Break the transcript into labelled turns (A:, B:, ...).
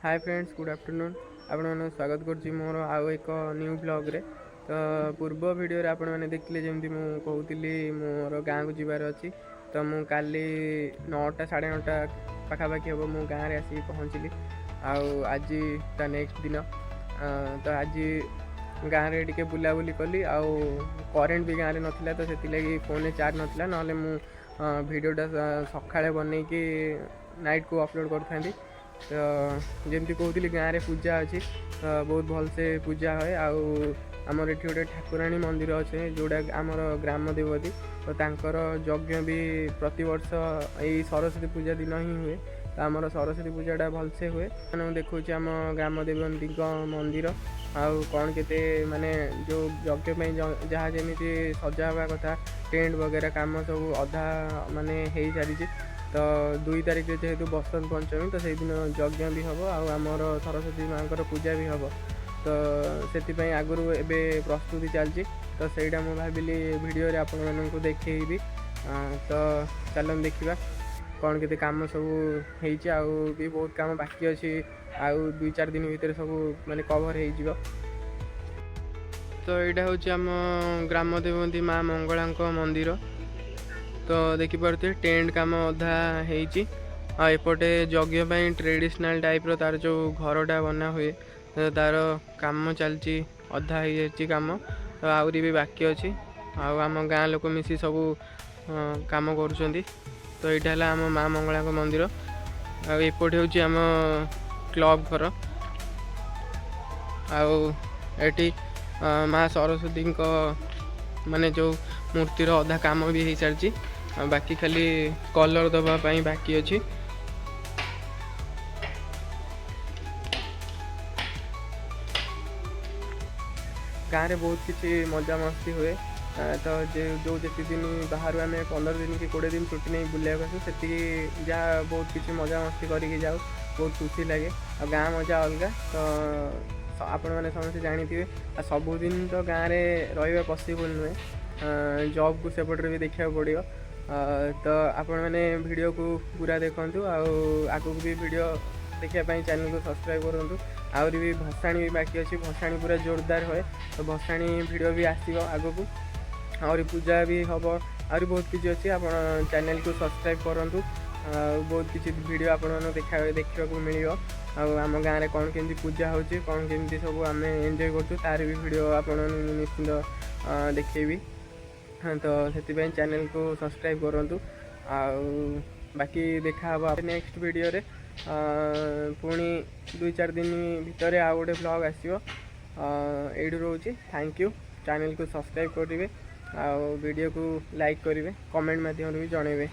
A: ହାଏ friends, good afternoon. ଆପଣମାନଙ୍କୁ ସ୍ୱାଗତ କରୁଛି ମୋର ଆଉ ଏକ ନ୍ୟୁ ବ୍ଲଗ୍ରେ। ତ ପୂର୍ବ ଭିଡ଼ିଓରେ ଆପଣମାନେ ଦେଖିଲେ, ଯେମିତି ମୁଁ କହୁଥିଲି ମୋର ଗାଁକୁ ଯିବାର ଅଛି। ତ ମୁଁ କାଲି 9ଟା 9:30 ପାଖାପାଖି ହେବ ମୁଁ ଗାଁରେ ଆସିକି ପହଞ୍ଚିଲି। ଆଉ ଆଜି ତା ନେକ୍ସଟ ଦିନ। ତ ଆଜି ଗାଁରେ ଟିକେ ବୁଲାବୁଲି କଲି। ଆଉ କରେଣ୍ଟ ବି ଗାଁରେ ନଥିଲା, ତ ସେଥିଲାଗି ଫୋନ୍ରେ ଚାର୍ଜ ନଥିଲା। ନହେଲେ ମୁଁ ଭିଡ଼ିଓଟା ସକାଳେ ବନେଇକି ନାଇଟ୍କୁ ଅପଲୋଡ଼ କରିଥାନ୍ତି। ତ ଯେମିତି କହୁଥିଲି, ଗାଁରେ ପୂଜା ଅଛି, ତ ବହୁତ ଭଲସେ ପୂଜା ହୁଏ। ଆଉ ଆମର ଏଠି ଗୋଟେ ଠାକୁରାଣୀ ମନ୍ଦିର ଅଛି, ଯେଉଁଟା ଆମର ଗ୍ରାମ ଦେବତୀ। ତ ତାଙ୍କର ଯଜ୍ଞ ବି ପ୍ରତିବର୍ଷ ଏଇ ସରସ୍ୱତୀ ପୂଜା ଦିନ ହିଁ ହୁଏ। ତ ଆମର ସରସ୍ୱତୀ ପୂଜାଟା ଭଲସେ ହୁଏ। ମାନେ ମୁଁ ଦେଖାଉଛି ଆମ ଗ୍ରାମ ଦେବତୀଙ୍କ ମନ୍ଦିର ଆଉ କ'ଣ କେତେ ମାନେ ଯେଉଁ ଯଜ୍ଞ ପାଇଁ ଯାହା ଯେମିତି ସଜା ହେବା କଥା, ଟେଣ୍ଟ ବଗେରା କାମ ସବୁ ଅଧା ମାନେ ହେଇସାରିଛି। ତ 2 ତାରିଖରେ ଯେହେତୁ ବସନ୍ତ ପଞ୍ଚମୀ, ତ ସେଇଦିନ ଯଜ୍ଞ ବି ହେବ ଆଉ ଆମର ସରସ୍ୱତୀ ମାଆଙ୍କର ପୂଜା ବି ହେବ। ତ ସେଥିପାଇଁ ଆଗରୁ ଏବେ ପ୍ରସ୍ତୁତି ଚାଲିଛି। ତ ସେଇଟା ମୁଁ ଭାବିଲି ଭିଡ଼ିଓରେ ଆପଣମାନଙ୍କୁ ଦେଖେଇବି। ତ ଚାଲନ୍ତୁ ଦେଖିବା କ'ଣ କେତେ କାମ ସବୁ ହେଇଛି। ଆଉ ବି ବହୁତ କାମ ବାକି ଅଛି। ଆଉ 2-4 ଦିନ ଭିତରେ ସବୁ ମାନେ କଭର୍ ହେଇଯିବ। ତ ଏଇଟା ହେଉଛି ଆମ ଗ୍ରାମ ଦେବତୀ ମା ମଙ୍ଗଳାଙ୍କ ମନ୍ଦିର। ତ ଦେଖିପାରୁଥିବେ, ଟେଣ୍ଟ କାମ ଅଧା ହେଇଛି। ଆଉ ଏପଟେ ଯଜ୍ଞ ପାଇଁ ଟ୍ରେଡ଼ିସନାଲ୍ ଟାଇପ୍ର ତାର ଯେଉଁ ଘରଟା ବନା ହୁଏ, ତ ତାର କାମ ଚାଲିଛି। ଅଧା ହେଇଯାଇଛି କାମ, ତ ଆହୁରି ବି ବାକି ଅଛି। ଆଉ ଆମ ଗାଁ ଲୋକ ମିଶି ସବୁ କାମ କରୁଛନ୍ତି। ତ ଏଇଟା ହେଲା ଆମ ମା ମଙ୍ଗଳାଙ୍କ ମନ୍ଦିର। ଆଉ ଏପଟେ ହେଉଛି ଆମ କ୍ଲବ୍ ଘର। ଆଉ ଏଠି ମା ସରସ୍ୱତୀଙ୍କ ମାନେ ଯେଉଁ ମୂର୍ତ୍ତିର ଅଧା କାମ ବି ହେଇସାରିଛି। ଆଉ ବାକି ଖାଲି କଲର୍ ଦେବା ପାଇଁ ବାକି ଅଛି। ଗାଁରେ ବହୁତ କିଛି ମଜାମସ୍ତି ହୁଏ। ତ ଯେଉଁ ଯେତିକି ଦିନ ବାହାରୁ ଆମେ 15 ଦିନ କି 20 ଦିନ ଛୁଟି ନେଇ ବୁଲିବାକୁ ଆସୁ, ସେତିକି ଯାହା ବହୁତ କିଛି ମଜାମସ୍ତି କରିକି ଯାଉ, ବହୁତ ଖୁସି ଲାଗେ। ଆଉ ଗାଁ ମଜା ଅଲଗା, ତ ଆପଣମାନେ ସମସ୍ତେ ଜାଣିଥିବେ। ଆଉ ସବୁଦିନ ତ ଗାଁରେ ରହିବା ପସିବଲ୍ ନୁହେଁ, ଜବ୍କୁ ସେପଟରେ ବି ଦେଖିବାକୁ ପଡ଼ିବ। ତ ଆପଣମାନେ ଭିଡ଼ିଓକୁ ପୁରା ଦେଖନ୍ତୁ ଆଉ ଆଗକୁ ବି ଭିଡ଼ିଓ ଦେଖିବା ପାଇଁ ଚ୍ୟାନେଲକୁ ସବସ୍କ୍ରାଇବ୍ କରନ୍ତୁ। ଆହୁରି ବି ଭସାଣି ବି ବାକି ଅଛି। ଭସାଣି ପୁରା ଜୋରଦାର ହୁଏ, ତ ଭସାଣି ଭିଡ଼ିଓ ବି ଆସିବ ଆଗକୁ। ଆହୁରି ପୂଜା ବି ହେବ, ଆହୁରି ବହୁତ କିଛି ଅଛି। ଆପଣ ଚ୍ୟାନେଲକୁ ସବସ୍କ୍ରାଇବ୍ କରନ୍ତୁ ଆଉ ବହୁତ କିଛି ଭିଡ଼ିଓ ଆପଣମାନଙ୍କୁ ଦେଖିବାକୁ ମିଳିବ। ଆଉ ଆମ ଗାଁରେ କ'ଣ କେମିତି ପୂଜା ହେଉଛି, କ'ଣ କେମିତି ସବୁ ଆମେ ଏନ୍ଜୟ କରୁଛୁ, ତାର ବି ଭିଡ଼ିଓ ଆପଣମାନଙ୍କୁ ମୁଁ ନିଶ୍ଚିନ୍ତ ଦେଖେଇବି। ହଁ, ତ ସେଥିପାଇଁ ଚ୍ୟାନେଲକୁ ସବସ୍କ୍ରାଇବ୍ କରନ୍ତୁ। ଆଉ ବାକି ଦେଖା ହେବ ନେକ୍ସଟ ଭିଡ଼ିଓରେ। ପୁଣି 2-4 ଦିନ ଭିତରେ ଆଉ ଗୋଟେ ବ୍ଲଗ୍ ଆସିବ। ଏଇଠୁ ରହୁଛି। Thank you. ଚ୍ୟାନେଲକୁ ସବସ୍କ୍ରାଇବ୍ କରିବେ ଆଉ ଭିଡ଼ିଓକୁ ଲାଇକ୍ କରିବେ, କମେଣ୍ଟ ମାଧ୍ୟମରେ ବି ଜଣେଇବେ।